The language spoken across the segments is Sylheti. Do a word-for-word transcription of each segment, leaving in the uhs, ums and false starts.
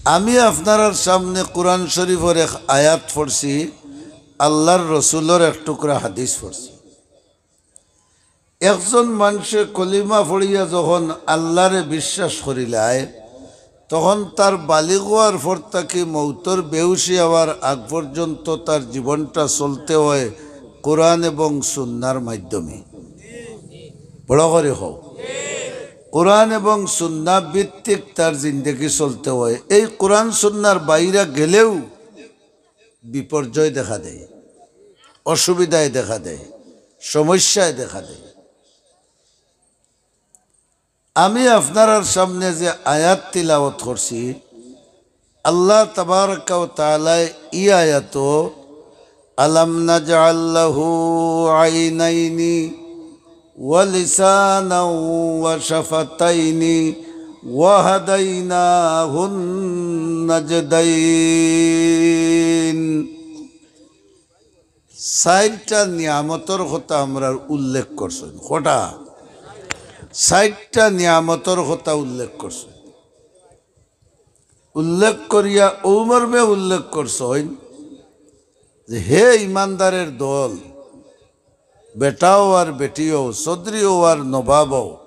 আমি আপনারার সামনে কোরআন শরীফর এক আয়াত পড়ছি, আল্লার রসুলর এক টুকরা হাদিস পড়ছি। একজন মানষে কলিমা পড়িয়া যখন আল্লারে বিশ্বাস করিলায়, তখন তার বালিগ অওয়ার পর থাকি মৌতর বেহুশি অওয়ার আগ পর্যন্ত তার জীবনটা চলতে অয় কোরআন এবং সুন্নার মাধ্যমে। বড় করি কও। কোরআন এবং সুন্না ভিত্তিক তার জিন্দেগি চলতে অয়। এই কোরআন সুন্নার বাইরা গেলেউ বিপর্যয় দেখা দেয়, অসুবিধায় দেখা দেয়, সমস্যায় দেখা দেয়। আমি আপনারার সামনে যে আয়াত তিলাওয়াত করছি, আল্লাহ তাবারাকা ওয়া তাআলায় ই আয়াতো, "আলাম নাজআল লাহু আইনাইনি ওয়া লিসানাও ওয়া শাফাতাইনি ওয়া হাদাইনাহুন নাজদাইন।" চাইরটা নিয়ামতর কথা আমরার উল্লেখ করছইন। কটা? চাইরটা নিয়ামতর কথা উল্লেখ করছইন। উল্লেখ করিয়া অউ মর্মে উল্লেখ করছইন যে, হে ইমানদারের দল, বেটা অও আর বেটি অও, চৌধুরী অও আর নবাব অও,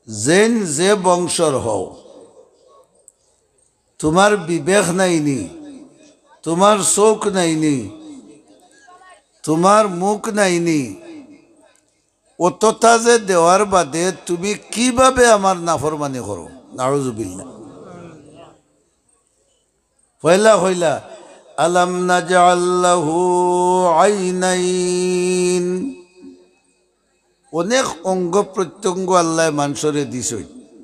যেইন যে বংশর হও, তুমার বিবেক নাইনি, তুমার চউখ নাইনি, তুমার মুখ নাইনি, অততা যে দেওয়ার বাদে তুমি কিভাবে আমার নাফরমানি করো? নাউজুবিল্লাহ। পয়লা কইলা, "আলাম নাজআল লাহু আইনাইন।" অনেক অঙ্গ প্রত্যঙ্গ আল্লায় মানষরে দিছইন।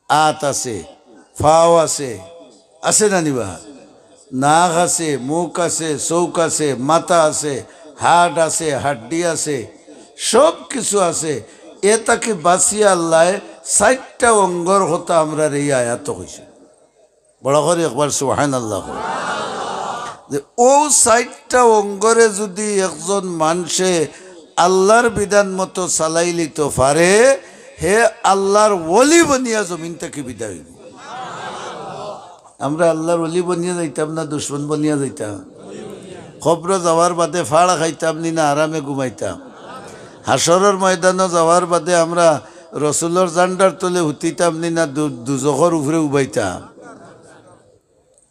আত আছে, ফাও আছে, আছে না নি বা? নাক আছে, মুখ আছে, চউখ আছে, মাথা আছে, হাড় আছে, হাড্ডি আছে, সব কিছু আছে। এ থাকি বাঁচিয়া আল্লায় চাইরটা অঙ্গর কথা আমরারে ই আয়াতো কইছইন। বড় করি একবার সুবহানাল্লাহ কও। যে অউ চাইরটা অঙ্গরে যুদি একজন মানষে আল্লার বিধান মতো চালাইলিতো পারে, হে আল্লার ওলি বনিয়া জমিন থাকি বিদায় অইবো। আমরা আল্লার ওলি বনিয়া যাইতাম না দুশমন বনিয়া যাইতাম? কবরো যাওয়ার বাদে ফাড় খাইতাম নি না আরামে ঘুমাইতাম? হাশরর ময়দানো যাওয়ার বাদে আমরা রসুলর জান্ডার তলে হুতিতাম নি না দু-, দুজখর উপরে উবাইতাম?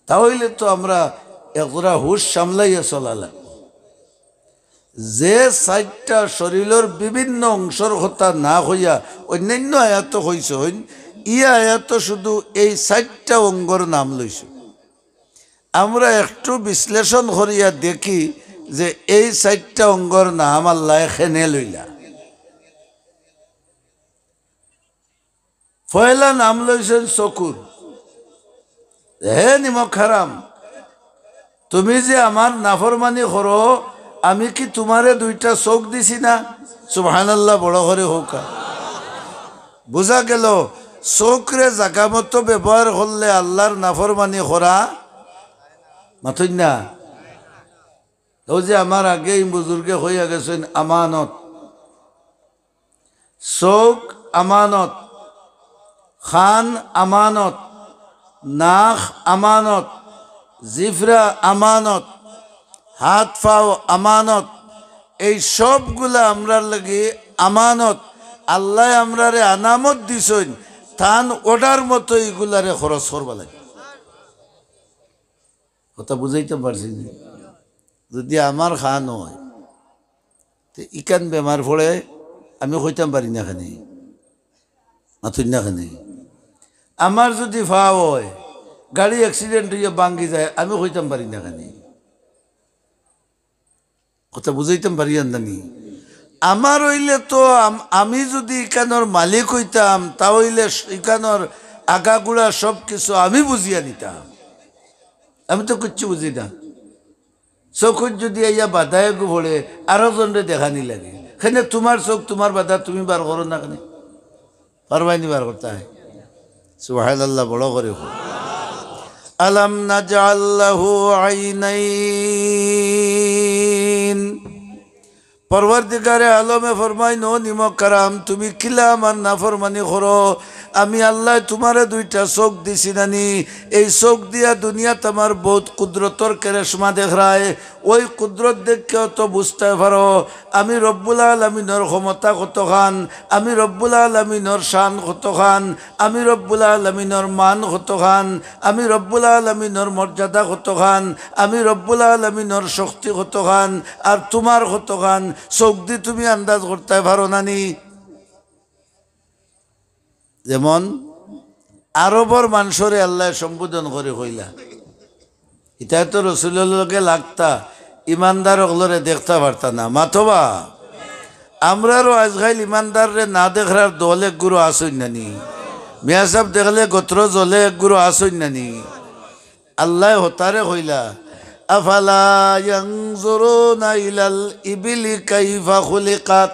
তা অইলে তো আমরা একজরা হুশ সামলাইয়া চলা লাগবো। যে চাইরটা শরীলর বিভিন্ন অংশর কথা না কইয়া অইন্যাইন্য আয়াতো কইছইন, ই আয়াতো শুধু এই চাইরটা অঙ্গর নাম লইছইন। আমরা একটু বিশ্লেষণ করিয়া দেখি যে এই চাইরটা অঙ্গর নাম আল্লায় কেনে লইলা। পয়লা নাম লইছইন চকুর। হে নিমক হারাম, তুমি যে আমার নাফরমানি করো, আমি কি তুমারে দুইটা চউখ দিছি না? সুবহানাল্লাহ, বড় করি কউক্কা। বুঝা গেল, চউখরে জাগা মতো ব্যবহার করলে আল্লার নাফরমানি করা, মাতইন না? অউ যে আমার আগে ই বুজুর্গে কইয়া গেছইন, আমানত। চউখ আমানত, কান আমানত, নাক আমানত, জিফরা আমানত, হাত পাও আমানত, এই সবগুলা আমরার লাগি আমানত। আল্লায় আমরারে আনামত দিছইন, তান order মতো ইগুলারে খরচ করবা লাগে। কথা বুঝাইতাম পারছি নি? যুদি আমার কান অয়, তে ইখান বেমার পড়ে আমি কইতাম পারি না কেনে, মাতইন না কেনে। আমার যুদি পাও অয়, গাড়ি accident অইয়া ভাঙ্গি যায়, আমি কইতাম পারি না কেনে। কথা বুঝাইতাম পারিয়ার না নি? আমার অইলে তো আম-, আমি যুদি ইখানর মালিক অইতাম, তা অইলে স-, ইখানর আগাগুড়া সব কিছু আমি বুঝিয়া নিতাম। আমি তো কিচ্ছু বুঝি না। চকুত যুদি আইয়া বাধা এগু পড়ে, আরো জনরে দেখানি লাগে। কেনে তুমার চউখ তুমার বাধা তুমি বার করো না কেনে? পারবায়নি বার করতায়? সুবহানাল্লাহ, বড় করি কও। আলাম নাজআল লাহু আইনাইন। পরওয়ারদিগারে আলমে ফরমাইন, "ও নিমক হারাম, তুমি কিলা আমার নাফরমানি করো? আমি আল্লায় তুমারে দুইটা চউখ দিছি না নি? এই চউখ দিয়া দুনিয়াত আমার বউত কুদরতর কেরেশমা দেখরায়, ওই কুদরত দেখিয়াও তো বুঝতায় পারো আমি রব্বুল আলামিনর ক্ষমতা কতখান, আমি রব্বুল আলামিনর শান কতখান, আমি রব্বুল আলামিনর মান কতখান, আমি রব্বুল আলামিনর মর্যাদা কতখান, আমি রব্বুল আলামিনর শক্তি কতখান, আর তুমার কতখান, চউখ দি তুমি আন্দাজ করতায় পারো না নি?" যেমন আরবর মানষরে আল্লায় সম্বোধন করি কইলা, ইতায় তো রসুলর লগে লাগতা, ইমানদার অকলরে দেখতা পারতা না। মাতবা, আমরারও আইজকাইল ইমানদাররে না দেখরার দল এক গুরু আছইন না নি? মিয়া সাব দেখলে গোত্র জ্বলে এক গুরু আছইন না নি? আল্লায় হতারে কইলা, "আফালা ইয়ানজুরুনা ইলাল ইবিলি কাইফা খুলিকাত।"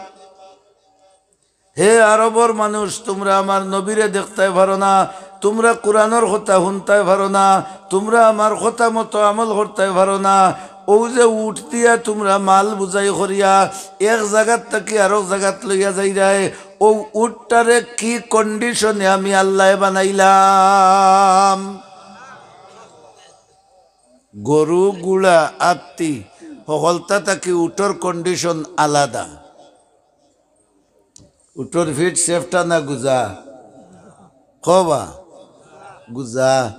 হে আরবর মানুষ, তুমরা আমার নবীরে দেখতায় পারো না, তুমরা কুরআনর কথা হুনতায় পারো না, তুমরা আমার কথা মতো আমল করতায় পারো না। অউ যে উট দিয়া তুমরা মাল বুঝাই করিয়া এক জাগাত থাকি আরক জাগাত লইয়া যাইরায়, অউ উটটারে কি কন্ডিশনে আমি আল্লায় বানাইলাম? গরু, ঘুড়া, আত্তি, হকলতা থাকি উটর কন্ডিশন আলাদা। উটর ফিট সেফটা না গুজা? কবা, গুজা।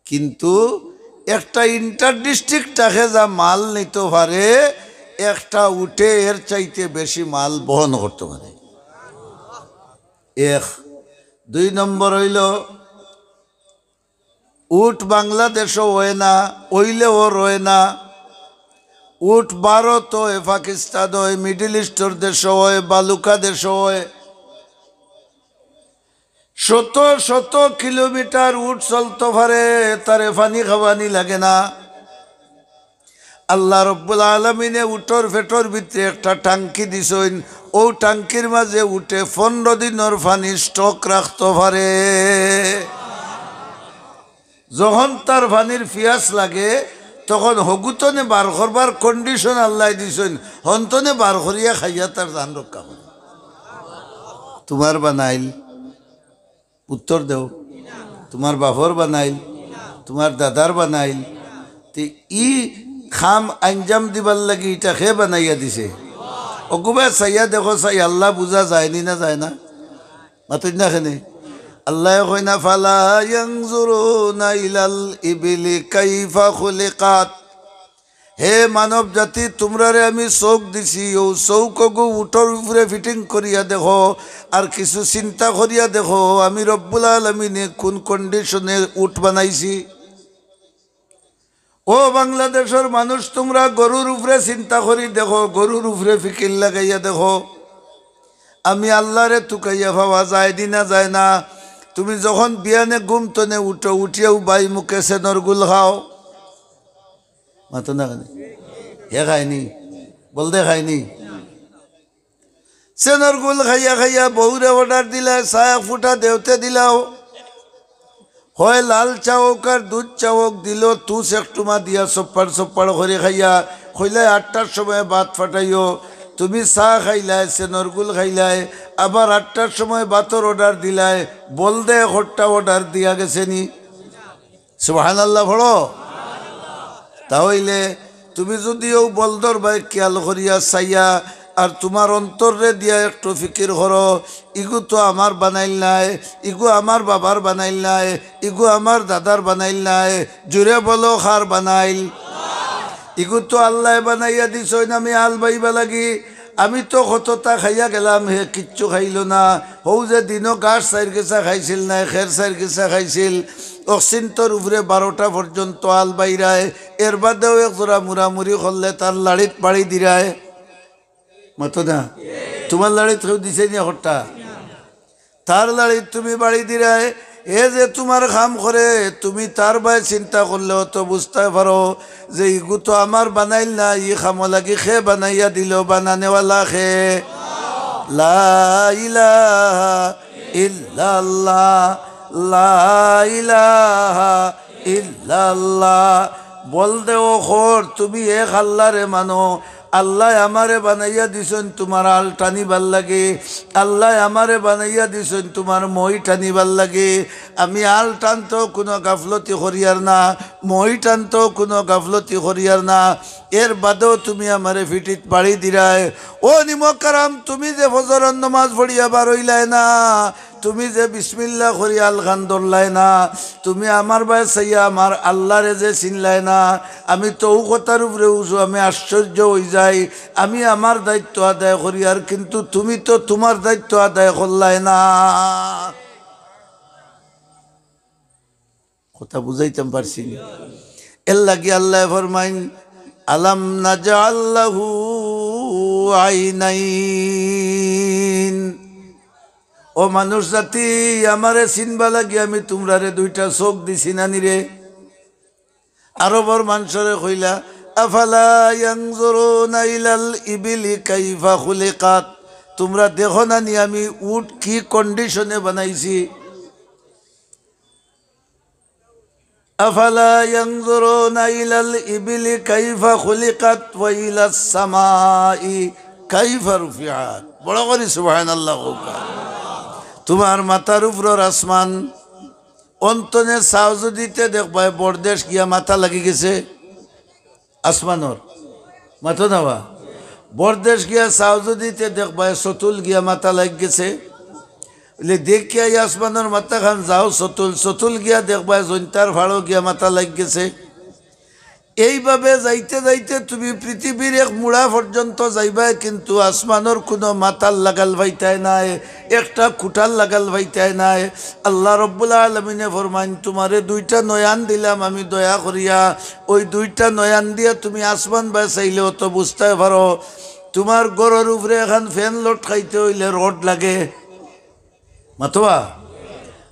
কিন্তু একটা ইন্টার ডিস্ট্রিক্ট থাকে যা মাল নিতো পারে, একটা উটে এর চাইতে বেশি মাল বহন করতো পারে। এক। দুই নম্বর অইলো, উট বাংলাদেশও অয় না, অইলেও রয় না। উট ভারত অয়, পাকিস্তান অয়, মিডল ইস্টর দেশও অয়, বালুকা দেশও অয়। শত শত কিলোমিটার উট চলতো পারে, তারে পানি খাওয়ানি লাগে না। আল্লাহ রব্বুল আলামিনে উটর পেটর ভিতরে একটা টাঙ্কি দিছইন, অউ টাঙ্কির মাঝে উটে পনরো দিনর পানি স্টক রাখতো পারে। যখন তার পানির পিয়াস লাগে, তখন হগুতনে বার করবার কন্ডিশন আল্লায় দিছইন, হনতনে বার করিয়া খাইয়া তার জান রক্ষা করে। তুমার বানাইল, উত্তর দেও। তুমার বাপর বানাইল, তুমার দাদার বানাইল, তে ই কাম আঞ্জাম দিবার লাগি ইটা কে বানাইয়া দিছে? অগুবায় চাইয়া দেখো চাই, আল্লাহ বুঝা যায়নি না যায় না? মাতইন না কেনে? আল্লায় কইন না, "ফালা ইয়ানজুরুনা ইলাল ইবিলি কাইফা খুলিকাত।" হে মানব জাতি, তুমরারে আমি চউখ দিছি, অউ চউখ অগু উটর উপরে ফিটিং করিয়া দেখো, আর কিছু চিন্তা করিয়া দেখো, আমি রব্বুল আলামিনে কুন কন্ডিশনে উট বানাইছি। ও বাংলাদেশর মানুষ, তুমরা গরুর উপরে চিন্তা করি দেখো, গরুর উপরে ফিকির লাগাইয়া দেখো, আমি আল্লারে তুকাইয়া পাওয়া যায় দি না যায় না? তুমি যখন বিয়ানে ঘুম তনে উঠো, উঠিয়াউ বাই মুখে সেনর গুল খাও, মাতো না কেনে? হে খায়নি? বলদে খায়নি? সেনর গুল খাইয়া খাইয়া বউরে অর্ডার দিলায়, চা এক ফুটা দেওতে দিলাও। হয় লাল চা অউক আর দুধ চা অউক, দিলো তুষ এক টুমা দিয়া চপ্পাড় চপ্পাড় করি খাইয়া, কইলায়, "আটটার সময় ভাত ফাটাইও।" তুমি চা খাইলায়, সেনর গুল খাইলায়, আবার আটটার সময় ভাতর অর্ডার দিলায়, বলদে একটা অর্ডার দিয়া গেছে নি? সুবহানাল্লাহ পড়ো। তা অইলে তুমি যুদি অউ বলদর বায় খিয়াল করিয়া চাইয়া আর তুমার অন্তররে দিয়া একটু ফিকির করো, ইগু তো আমার বানাইল নায়, ইগু আমার বাবার বানাইল নায়, ইগু আমার দাদার বানাইল নায়, জুরে বলো কার বানাইল? ইগু তো আল্লায় বানাইয়া দিছইন আমি হাল বাইবা লাগি। আমি তো কততা খাইয়া গেলাম, হে কিচ্ছু খাইলো না। হউ যে দিনো ঘাস চাইর গেছা খাইছিল নায়, খের চাইর গেছা খাইছিল, অক্সিন্তর উপরে বারোটা পর্যন্ত হাল বাইরায়, এর বাদেও এক জোড়া মুড়ামুড়ি করলে তার লাড়িত বাড়ি দিরায়। মাতো না? তুমার লাড়িত কেউ দিছে নি একটা? তার লাড়িত তুমি বাড়ি দিরায়, এ যে তুমার কাম করে, তুমি তার বায় চিন্তা করলে অত বুঝতায় পারো যে ইগু তো আমার বানাইল না, ই কামো লাগি কে বানাইয়া দিলো, বানানেওয়ালা কে? লা ইলাহা ইল্লাল্লাহ, লা ইলাহা ইল্লাল্লাহ। বলদে অখর, তুমি এক আল্লারে মানো, আল্লায় আমারে বানাইয়া দিছইন তুমার আল টানিবার লাগি, আল্লায় আমারে বানাইয়া দিছইন তুমার মই টানিবার লাগি। আমি আল টানতেও কুনু গাফলতি করিয়ার না, মই টানতেও কুনু গাফলতি করিয়ার না। এর বাদেও তুমি আমারে ফিটিত বাড়ি দিরায়। ও নিমকহারাম, তুমি যে ফজরর নমাজ পড়িয়া বারইলায় না, তুমি যে বিসমিল্লা করি আলখান ধরলায় না, তুমি আমার বায় চাইয়া আমার আল্লারে যে চিনলায় না, আমি তো অউ কথার উপরে উজু, আমি আশ্চর্য অইযাই। আমি আমার দায়িত্ব আদায় করিয়ার, কিন্তু তুমি তো তুমার দায়িত্ব আদায় করলায় না। কথা বুঝাইতাম পারছি নি? এর লাগি আল্লায় ফরমাইন, "আলাম নাজআল লাহু আইনাইন।" ও মানুষ জাতি, আমারে চিনবা লাগি আমি তুমরারে দুইটা চোখ দিছি না নি রে? আরবর মানষরে কইলা, "আফালা ইয়ানজুরুনা ইলাল ইবিলি কাইফা খুলিকাত?" তুমরা দেখো না নি আমি উট কি কন্ডিশনে বানাইছি? "আফালা ইয়ানজুরুনা ইলাল ইবিলি কাইফা খুলিকাত ওয়া ইলাস সামাই কাইফা রুফিআত।" বড় করি সুবহানাল্লাহ কউক্কা। তুমার মাথার উপরর আসমান, অন্তনে চাও যুদি তে দেখবায় বরদেশ গিয়া মাথা লাগি গেছে। আসমানর। মাতো না বা? বরদেশ গিয়া চাও যুদি তে দেখবায় চতুল গিয়া মাথা লাগি গেছে। অইলে দেখিয়া ই আসমানর মাথাখান যাও চতুল, চতুল গিয়া দেখবায় জৈন্তার ফাড়ো গিয়া মাথা লাগি গেছে। এইভাবে যাইতে যাইতে তুমি পৃথিবীর এক মুড়া পর্যন্ত যাইবায়, কিন্তু আসমানর কুনু মাথার লাগাল পাইতায় নায়। একটা খুঁটার লাগাল পাইতায় নায়। আল্লাহ রব্বুল আলামিনে ফরমাইন, "তুমারে দুইটা নয়ন দিলাম আমি দয়া করিয়া, ওই দুইটা নয়ন দিয়া তুমি আসমান বায় চাইলে অত বুঝতায় পারো।" তুমার ঘরর উপরে এখান ফ্যান লটকাইতে অইলে রড লাগে, মাতোবা,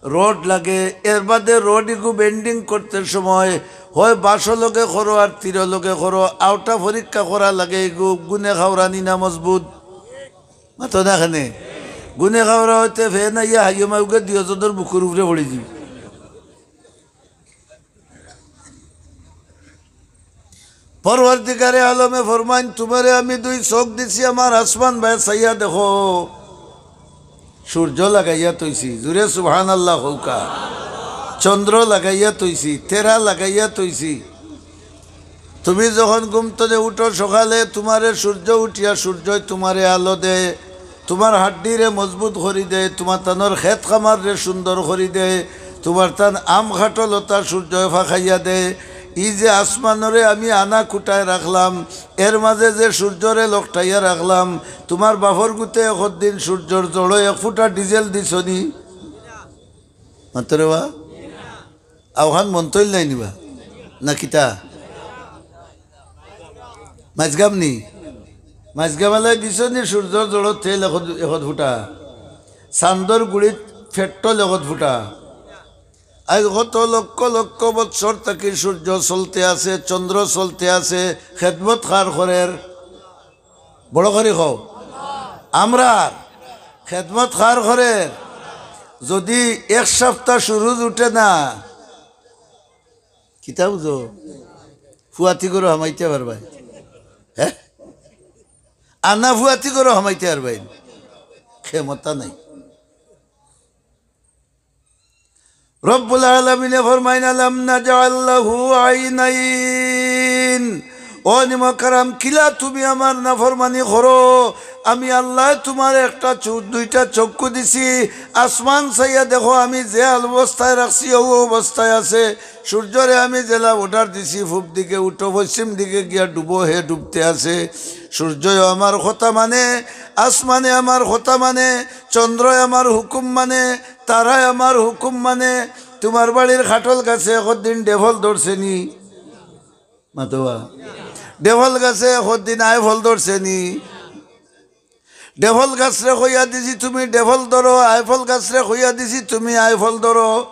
রড লাগে। এর বাদে রড ইগু বেন্ডিং করতে সময় হয় বাঁশর লগে করো আর তীরর লগে করো, আউটা পরীক্ষা করা লাগে, ইগু গুনে খাওরানি না মজবুত। মাতো না কেনে? গুনে খাওরা অইতে ফেন আইয়া হাইয়ো মাউগে দিও যদর বুকুর উপরে পড়ি দিবি। পরওয়ারদিগারে আলমে ফরমাইন, "তুমারে আমি দুই চোখ দিছি, আমার আসমান বায় চাইয়া দেখো।" সূর্য লাগাইয়া থইছি, জুরে সুবহানাল্লাহ কউক্কা। চন্দ্র লাগাইয়া থইছি, তেরা লাগাইয়া থইছি। তুমি যখন ঘুম তনে উঠো সকালে, তুমারে সূর্য উঠিয়া সূর্যই তুমারে আলো দেয়, তুমার হাড্ডিরে মজবুত করি দেয়, তুমার তানর খেত খামাররে সুন্দর করি দেয়, তুমার তান আম খাটো লতা সূর্যই ফাকাইয়া দেয়। ই যে আসমানরে আমি আনা খুঁটায় রাখলাম, এর মাঝে যে সূর্যরে লকটাইয়া রাখলাম, তুমার বাফর গুতে একদিন সূর্যর জড়ো এক ফুটা ডিজেল দিছনি? মাতরে বা? আওখান মন্তইল নাই নিবা? না কিতা? মাইজগাম নি? মাইজগাম এলাই দিছনি সূর্যর জড়ো তেল একত, একত ফুটা? চান্দর গুড়িত পেট্রোল একত ফুটা? আইজ কত লক্ষ লক্ষ বৎসর থাকি সূর্য চলতে আছে, চন্দ্র চলতে আছে, খেদমত কার করের? বড় করি কও। আমরার। খেদমত কার করের? যুদি এক সপ্তাহ সুরুজ উঠে না, কিতা বুঝো? ফুয়াতি করো হামাইতে পারবায়? হে? আনা ফুয়াতি করো হামাইতে পারবায়? ক্ষমতা নাই। রব্বুল আলামিনে ফরমাইন, "আলাম নাজআল লাহু আইনাইন।" ও নিমকহারাম, কিলা তুমি আমার নাফরমানি করো? আমি আল্লায় তুমারে একটা চু-, দুইটা চক্ষু দিছি, আসমান চাইয়া দেখো, আমি যে অবস্থায় রাখছি, অউ অবস্থায় আছে। সূর্যরে আমি যেলা অর্ডার দিছি, পূব দিকে উঠো, পশ্চিম দিকে গিয়া ডুবো, হে ডুবতে আছে। সূর্যয় আমার কথা মানে, আসমানে আমার কথা মানে, চন্দ্রয় আমার হুকুম মানে, তারায় আমার হুকুম মানে। তুমার বাড়ির কাঠল গাছে একদিন ডেফল ধরছে নি? মাতোবা। ডেফল গাছে একদিন আইফল ধরছে নি? ডেফল গাছরে কইয়া দিছি, "তুমি ডেফল ধরো", আইফল গাছরে কইয়া দিছি, "তুমি আইফল ধরো।"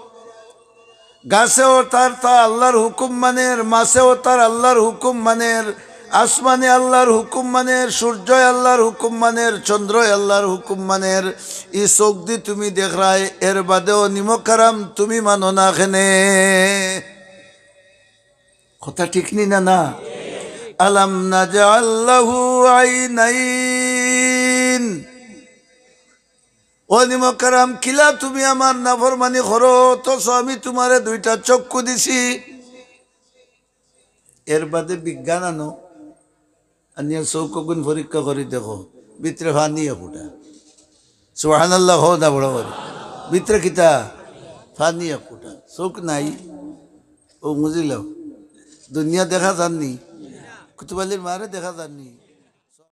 গাছেও তার তা আল্লার হুকুম মানের, মাছেও তার আল্লার হুকুম মানের, আসমানে আল্লার হুকুম মানের, সূর্যয় আল্লার হুকুম মানের, চন্দ্রয় আল্লার হুকুম মানের। ই চোখ দি তুমি দেখরায়, এর বাদেও নিমকহারাম তুমি মানো না কেনে? কথা ঠিক নি না? না, আলাম নাজআল লাহু আইনাইন। ও নিমকরাম, কিলা তুমি আমার নাফরমানি করো, অথচ আমি তুমারে দুইটা চক্ষু দিছি। এর বাদে বিজ্ঞান আনো, আনিয়া চউখ অগুন পরীক্ষা করি দেখো, ভিতরে পানি একুটা। সুবহানাল্লাহ, হো না বড় করি। ভিতরে কিতা? পানি একুটা। চউখ নাই। ও বুঝিল? দুনিয়া দেখা যার নি? কুতুব আলীর মারে দেখা যার নি?